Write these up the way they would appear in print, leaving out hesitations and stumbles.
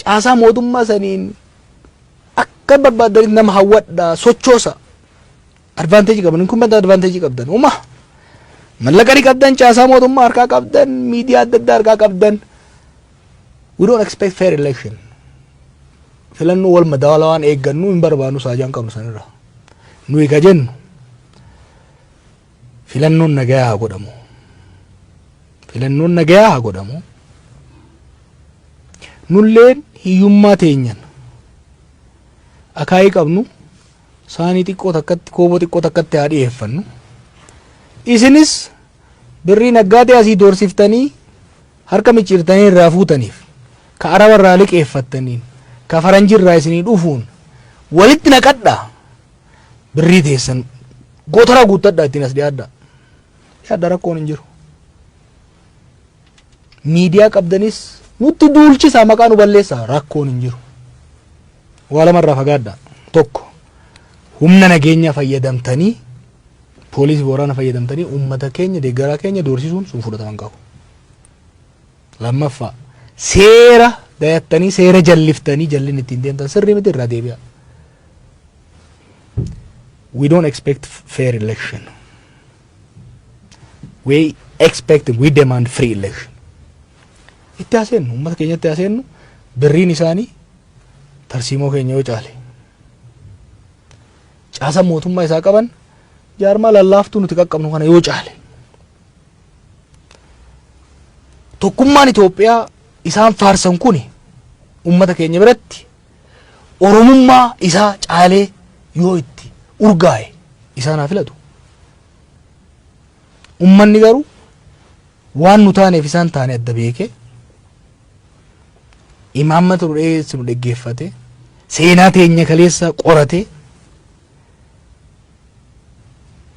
Caasaa mootummaa saniin akka barbaaddanitti nama hawwadhaa sochoosa. Advantage qaban incumbent advantage qabdan uma mallaqa ni qabdan caasaa mootummaa harkaa qabdan miidiyaa adda addaa harkaa qabdan. We don't expect fair election. Filannoo wal madaalawaan eeggannu hin barbaannu saajaan qabnu sanirra. Nuyi ka jennu filannoon nagayaa haa godhamu. Filannoon nagayaa haa godhamu. Nulleen hiyyummaa teenyan akaayii qabnu saanii xiqqoo takkatti kooboo xiqqoo takkatti haa dhiyeeffannu. Isinis birrii naggaatee asii doorsiftanii harka micciirtanii irraa fuutaniif ka araba irraa liqeeffattaniin ka faranjii irraa isinii dhufuun walitti naqadhaa birrii teessan gootaraa guuttadhaa ittiin as dhiyaadhaa. Dhiyaadhaa rakkoon hin jiru. Miidiyaa qabdanis nutti duulchisaa maqaa nu balleessaa rakkoon hin jiru. Waa lamarraa fagaadhaa. Tokko humna nageenyaa fayyadamtanii poolisii waraana fayyadamtanii uummata keenya deeggaraa keenya doorsisuun sun fudhatama hin qabu. Lammaffaa seera dayattanii seera jalliftanii jallin ittiin deemtan sirrii miti irraa deebi'a. We don't expect fair election. We expect, we demand free election. Itti haseennu uummata keenyatti haseennu birriin isaanii tarsiimoo keenya yoo caale. Caasa mootummaa isaa qaban jaarmaa lallaaftuu nuti qaqqabnu kana yoo caale. Tokkummaan Itoophiyaa isaan faarsan kuni uummata keenya biratti Oromummaa isaa caalee yoo itti urgaa'e isaan haa filatu. Ummanni garuu waan nu taaneef isaan taane adda beekee imaammata nu dhiyeessinu dhaggeeffate seenaa teenya kaleessa qorate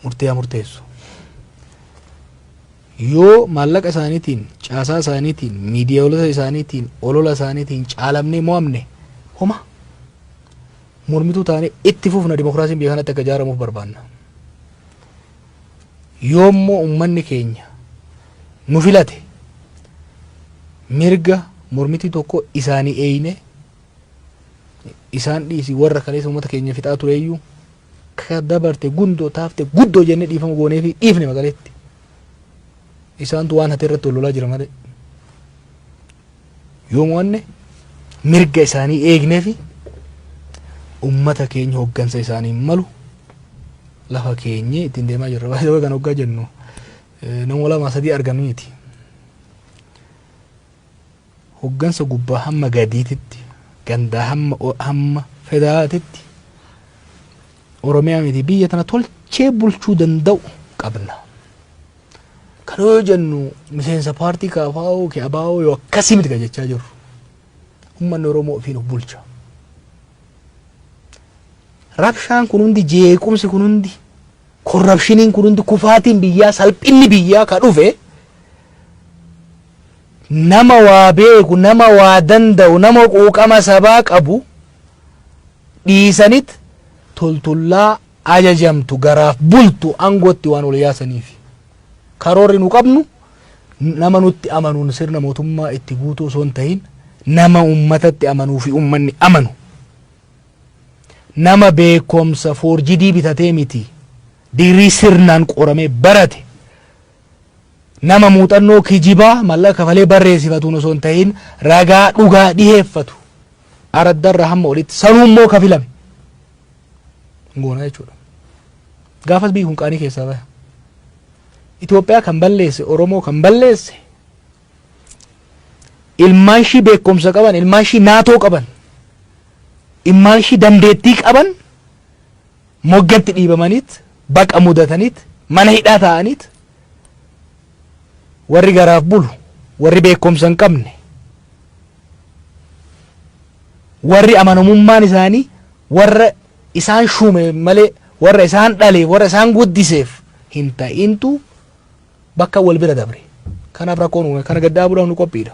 murtee haa murteessu. Yoo maallaqa isaaniitiin, caasaa isaaniitiin, miidiyaalota isaaniitiin, olola isaaniitiin caalamnee mo'amne homa mormituu taanee itti fufna dimokiraasiin biyya kanatti akka ijaaramuuf barbaanna. Yoo immoo uummanni keenya nu filate mirga mormitii tokko isaanii eeyne isaan dhiisi warra kaleessa uummata keenya fixaa tureeyyuu ka dabarte gundoo taafte guddoo jennee dhiifama goonee fi dhiifne magaleetti. Isaantu waan hate irratti wal lolaa jira malee. Yoo mo'anne mirga isaanii eegnee fi uummata keenya hoggansa isaanii malu lafa keenyee ittiin deemaa jirra. Baay'ee kan hoggaa jennu nama lama sadii argan miti. Hoggansa gubbaa hamma gadiititti gandaa hamma hamma federaalaatitti Oromiyaa miti biyya tana tolchee bulchuu danda'u qabna. Kana yoo jennu miseensa paartii KFO KABO yoo akkasii miti kan jechaa jirru. Uummanni Oromoo ofiin of bulcha. Rabshaan kun hundi jeequmsi kun hundi korrapshiniin kun hundi kufaatiin biyyaa salphinni biyyaa ka dhufe nama waa beeku nama waa danda'u nama quuqama sabaa qabu dhiisanit toltollaa ajajamtu garaaf bultu aangootti waan ol yaasaniif. Karoorri nu qabnu nama nutti amanuun sirna mootummaa itti guutuu osoo hin ta'in nama uummatatti amanuu fi uummanni amanu. Nama beekumsa foorjidii bitatee miti digirii sirnaan qoramee barate nama muuxannoo kijibaa maallaqa kafalee barreessifatuun osoo hin ta'in ragaa dhugaa dhiheeffatu araddarra hamma olitti sanuu immoo kafilame goona jechuudha. Gaafas biyyi kun qaanii keessaa baha. Itoophiyaa kan balleesse Oromoo kan balleesse ilmaan ishii beekumsa qaban ilmaan ishii naatoo qaban ilmaan ishii dandeettii qaban moggatti dhiibamaniit baqa mudataniit mana hidhaa ta'aniit warri garaaf bulu warri beekumsa hin qabne warri amanamummaan isaanii warra isaan shuume malee warra isaan dhaleef warra isaan guddiseef hin ta'intu bakka wal bira dabre. Kanaaf rakkoon uume kana gad dhaabuudhaaf nu qophiidha.